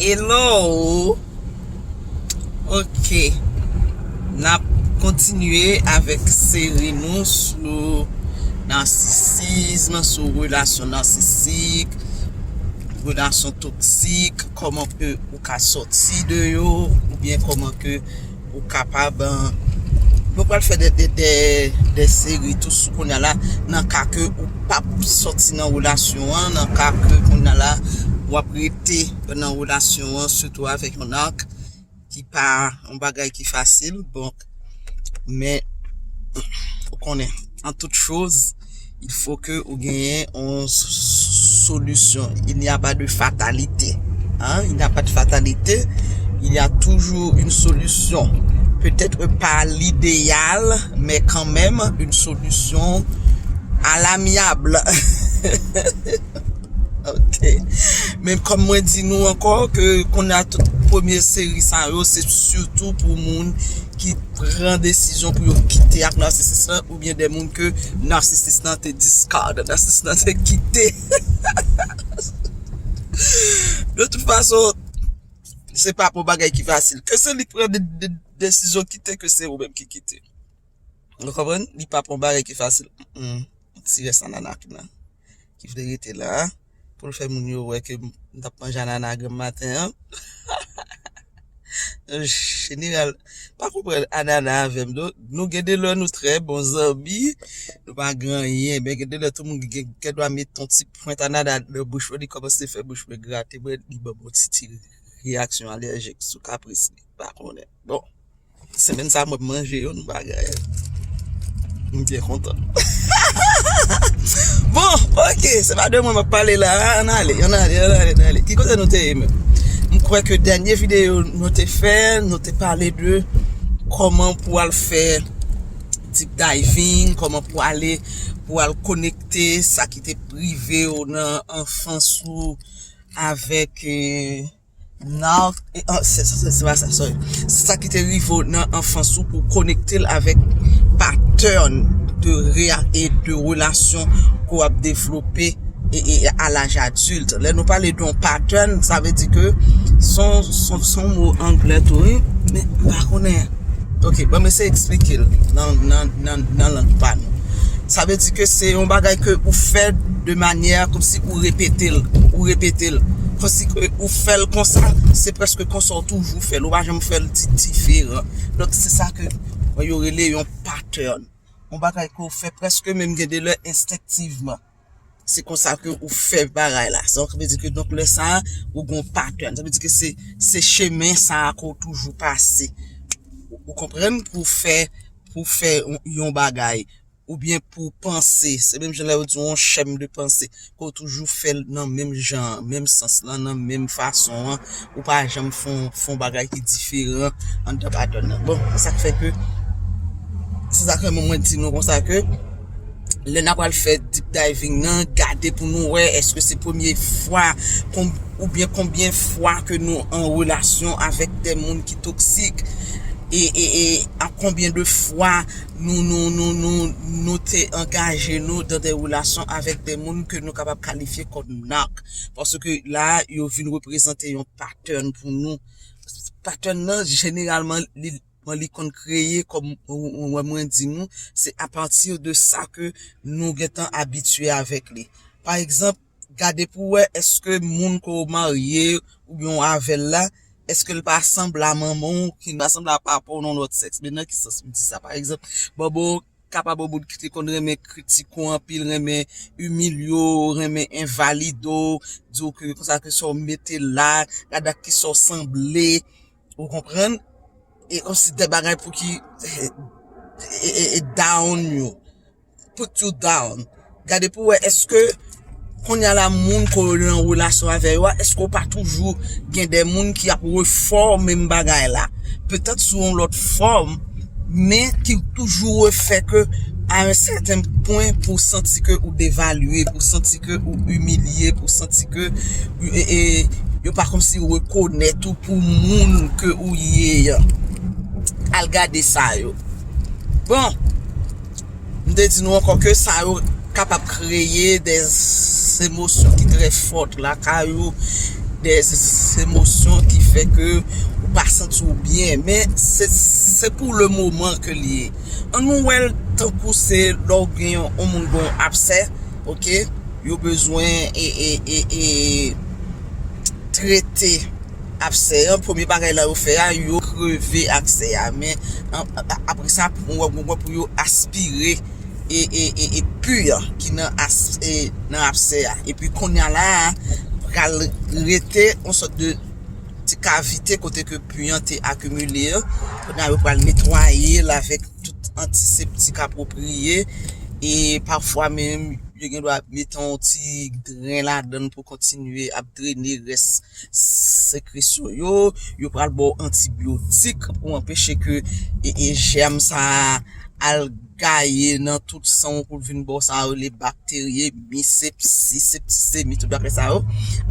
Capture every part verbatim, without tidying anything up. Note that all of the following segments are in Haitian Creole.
Hello! Ok. N ap kontinye avèk seri nou sou nasisizm, sou relasyon nasisik, relasyon toksik, kòman ke ou ka sòti de yo, oubyen kòman ke ou kapab, euh, nou pral fè de, de, de, de seri tou sou kounye a la, nan ka ke ou p ap sòti nan relasyon an, nan ka ke kounye a la, w ap rete nan relasyon an, sitou avèk yon narc, ki pa yon bagay ki fasil, donk, men, ou konnen, en toute chose, il faut que ou genyen yon s-, solisyon. Il n'y a pas de fatalité. Hein? Il n'y a pas de fatalité. Il y a toujours une solution. Peut-être pas l'idéal, mais quand même une solution à l'amiable. Ok. Men kòm mwen di nou ankò, ke kounye a tout premye seri sa yo, se sitou pou moun ki pran desizyon pou yo kite ak nasisis lan, oubyen de moun ke nasisis lan te discard, nasisis lan te kite. De tout fason, se pa pou bagay ki fasil. Ke se li k pran de, de, desizyon kite, ke se ou menm ki kite. Ou konprann? Li pa pou bagay ki fasil. Mm-mm. Ti rès anana ki nan, ki vle rete la, pou l fè moun yo wè ke m t ap manje anana granm maten an. Jeneral, pa konprann anana avè m, non. Nou gen de lè nou trè bon zanmi, nou pa gen anyen, men gen de lè tout moun gen, gen dwa met yon ti pwent anana nan bouch mwen, li kòmanse fè bouch mwen grate mwen, li ban m yon ti, ti reyaksyon alèjik sou kapris li, pa konnen. Bon. Semèn sa mwen manje yon bagay. M byen kontan. Bon, ok, se pa de mwen m ap pale la, ann ale, ann ale, ann ale, ann ale. Ki kote nou te ye menm? M kwè ke dènye videyo nou te fè, nou te pale de kòman pou al fè deep diving, kòman pou ale, pou al konekte sa ki te rive w nan anfans ou avèk, eh, nan, eh, ah, se, se, se pa sa, sorry. Sa ki te rive w nan anfans ou pou konekte l avèk pattern de rea-, e de relasyon ke w ap devlope e, e a laj adilt. Lè nou pale de yon pattern, sa vle di ke se yon, se yon, se yon mo anglè tou, wi, men m pa konnen. Ok, bon, m eseye eksplike l nan, nan, nan, nan lang pa nou. Sa vle di ke se yon bagay ke ou fè de manyè kòmsi ou repete l, ou repete l. Kòmsi ke ou fè l konsa, se prèske konsa ou toujou fè l, ou pa janm fè l di diferan. Donk, se sa ke, bon, yo rele yon pattern. Yon bagay ke ou fè prèske menm gen de lè enstenktivman. Se konsa ke ou fè bagay la. Sa vle di ke, donk, lè sa a, ou gon pattern. Sa vle di ke se, se chemen sa a ke ou toujou pase. Ou, ou konprann? Pou fè, pou fè yon, yon bagay. Oubyen pou panse. Se menm jan lè yo di yon chèm de panse. Ke ou toujou fè l nan menm jan, menm sans lan, nan menm fason an. Ou pa janm fè yon, fè yon bagay ki diferan anndan pattern nan. Bon, se sa k fè ke, se sa k fè mwen, mwen di nou konsa ke, lè n ap al fè deep diving nan, gade pou nou wè èske se premye fwa, kon-, oubyen konbyen fwa ke nou an relasyon avèk de moun ki toksik, e, e, e a konbyen de fwa nou, nou, nou, nou, nou te angaje nou dan de relasyon avèk de moun ke nou kapab kalifye kòm narc. Paske la, yo vin reprezante yon pattern pou nou. Pattern nan, jeneralman, li, li konn kreye kòm, ou, ou wè mwen di nou, se apati de sa ke nou gentan abitye avèk li. Pa egzanp, gade pou wè èske moun ke w marye oubyen w avè l la, èske l pa sanble a manman w, ki pa sanble a papa w nan lòt sèks. Men nan ki sans m di sa? Pa egzanp, Bobo kapab yon moun ki te konn renmen kritike w anpil, renmen imilye w, renmen envalide w, di w ke konsa ke sa w mete la, gade ak kisa w sanble, ou konprann? E kòmsi de bagay pou ki, e, e, e, e down you, put you down. Gade pou wè èske kounye a la moun ke w nan relasyon avè yo a, èske w pa toujou gen de moun ki ap refè menm bagay la? Petèt sou yon lòt fòm, men ki toujou refè ke a yon sèten pwen pou w santi ke ou devalye, pou w santi ke ou imilye, pou w santi ke, e, e, yo pa kòmsi rekonèt ou pou moun ke ou ye an. Al gade sa yo. Bon, m te di nou ankò ke sa yo kapab kreye de emosyon ki trè fòt lakay ou, de emosyon ki fè ke ou pa santi w byen, men se, se pou le moman ke li ye. An nou wè l tankou se lè w gen yon, yon moun gen yon absè, oke, yo bezwen e, e, e, e trete absè an. Premye bagay la yo fè a, yo kreve absè a, men an, a, apre sa, pou, pou, pou yo aspire e, e, e, e pi ki nan, as, e, nan absè a. Epi kounye a la a, pral rete yon sòt de ti kavite kote ke pi an te akimile an. Kounye a yo pral netwaye l avèk tout antiseptik apwopriye. E pafwa menm, yo gen dwa mete yon ti dren ladan l pou kontinye ap drene rès sekresyon yo. Yo pral ba w antibyotik pou anpeche ke e, e jèm sa a al gaye nan tout san w pou l vin ba w sa yo rele bakteriyemi, sepsi, septisemi, tout bagay sa yo.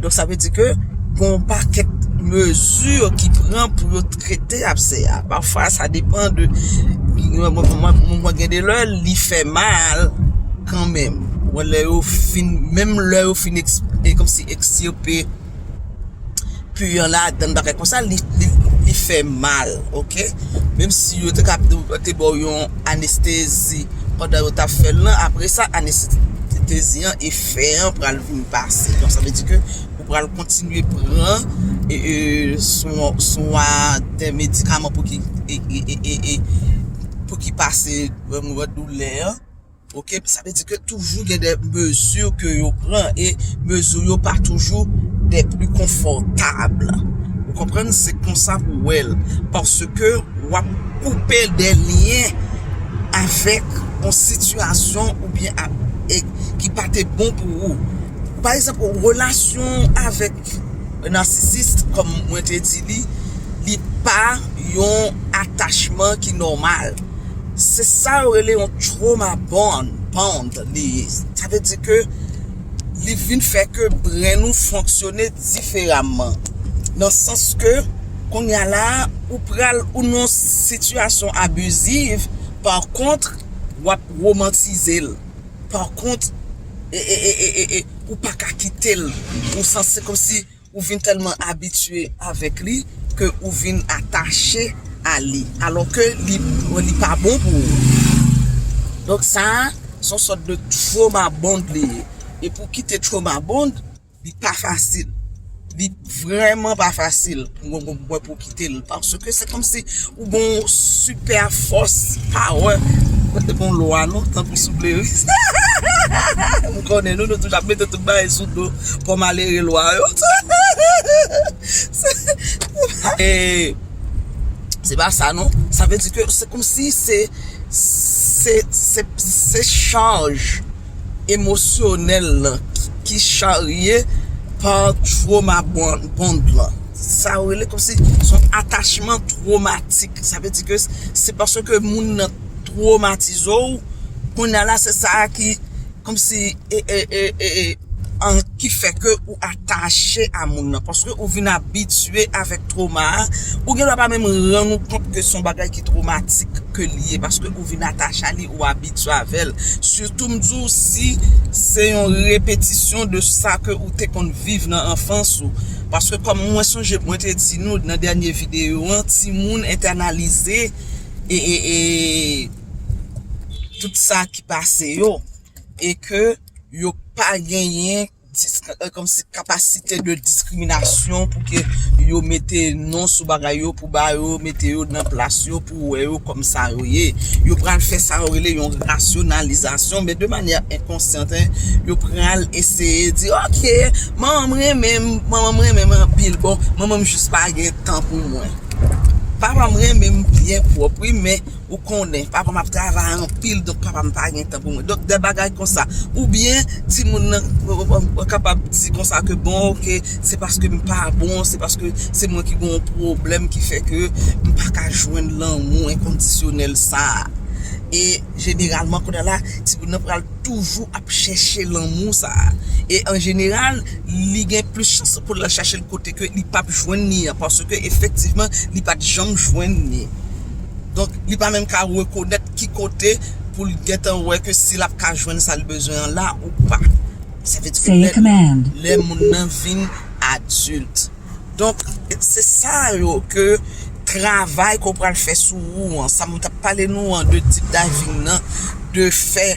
Donk sa vle di ke gon pakèt mezi ki pran pou yo trete absè a. Pafwa sa depann de, mwen, mwen, mwen, mwen gen de lè li fè mal kanmenm. Wè lè yo fin, menm lè yo fin eks, e kòmsi ekstirpe pi an ladan bagay konsa, li, li, li fè mal, oke? Menm si yo te ka te ba w yon anestezi pandan yo t ap fè l lan, apre sa, anestezi an, efè an pral vin pase. Donk, sa vle di ke ou pral kontinye pran e, e, swa, swa de medikaman pou ki, e, e, e, e, e, pou ki pase, e, doulè an. Oke, sa vle di ke toujou gen de mezi ke yo pran e mezi yo pa toujou de pli konfòtab. Ou konprann? Se konsa pou wè l. Paske w ap koupe de lyen avèk yon sitiyasyon oubyen a, e, ki pa te bon pou ou. Pa egzanp, relasyon avèk nasisis, kòm mwen te di li, li pa yon atachman ki nòmal. Se sa yo rele yon trauma bond, bond li ye. Sa vle di ke li vin fè ke brenn ou fonksyone diferaman. Nan sans ke, kounye a la, ou pral, ou nan yon sitiyasyon abiziv, pa kont, w ap womantize l. Pa kont, e, e, e, e, e, e, ou pa ka kite l. Ou sanse kòmsi ou vin tèlman abitye avèk li ke ou vin atache a li, alò ke li, li pa bon pou ou. Donk sa a, se yon sòt de trauma bond li ye. E pou kite trauma bond, li pa fasil. Li vrèman pa fasil pou, pou, pou, pou kite l. Paske se kòmsi ou gon super force, power. Mwen te gon lwa non, tankou souple wi. M konnen nou, nou toujou ap mete tout bagay sou do pou malere lwa yo. E se pa sa non. Sa vle di ke se kòmsi se, se, se, se chaj emosyonèl lan ki, ki charye pa trauma bond, bond lan. Sa yo rele kòmsi se yon atachman twomatik. Sa vle di ke se paske moun nan twomatize w, kounye a la se sa ki kòmsi e, e, e, e, e, an, ki fè ke ou atache a moun nan, paske ou vin abitye avèk twoma a, ou gen dwa pa menm rann ou kont ke se yon bagay ki twomatik ke li ye, paske ou vin atache a li, ou abitye avè l. Sitou m di w si se yon repetisyon de sa ke ou te konn viv nan anfans ou. Paske kòm mwen sonje mwen te di nou nan dènye videyo an, timoun entènalize e, e, e tout sa ki pase yo, e ke yo pa genyen dis-, e, kòmsi kapasite de diskriminasyon pou ke yo mete non sou bagay yo, pou ba yo, mete yo nan plas yo, pou wè yo kòm sa yo ye. Yo pral fè sa yo rele yon rasyonalizasyon, men de manyè enkonsyan, yo pral eseye di, "Ok, manman m renmen m, manman m renmen m anpil, bon, manman m jis pa gen tan pou mwen." Papa m renmen m byen pwòp, wi, men ou konnen, papa m ap travay anpil, donk papa m pa gen tan pou mwen. Donk, de bagay konsa. Oubyen, timoun nan, w, w, w kapab di konsa ke, bon, ok, se paske m pa bon, se paske se mwen ki gen yon pwoblèm ki fè ke m pa ka jwenn lanmou enkondisyonèl sa a. E jeneralman, kounye a la, timoun nan pral toujou ap chèche lanmou sa a. E an jeneral, li gen plis chans pou l al chache l kote ke li p ap jwenn li an, paske efektivman, li pa t janm jwenn li. Donk, li pa menm ka rekonèt ki kote pou l gentan wè ke si l ap ka jwenn sa l bezwen an la ou pa. Sa vle di ke lè, lè moun nan vin a, Silt. Donk, se sa yo ke travay ke w pral fè sou ou an, sa m t ap pale nou an de deep diving nan, de fè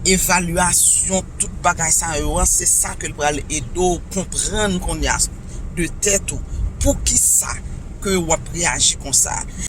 evalyasyon tout bagay sa yo an, se sa ke l pral ede w konprann kounye a de tèt ou. Poukisa ke w ap reyaji konsa?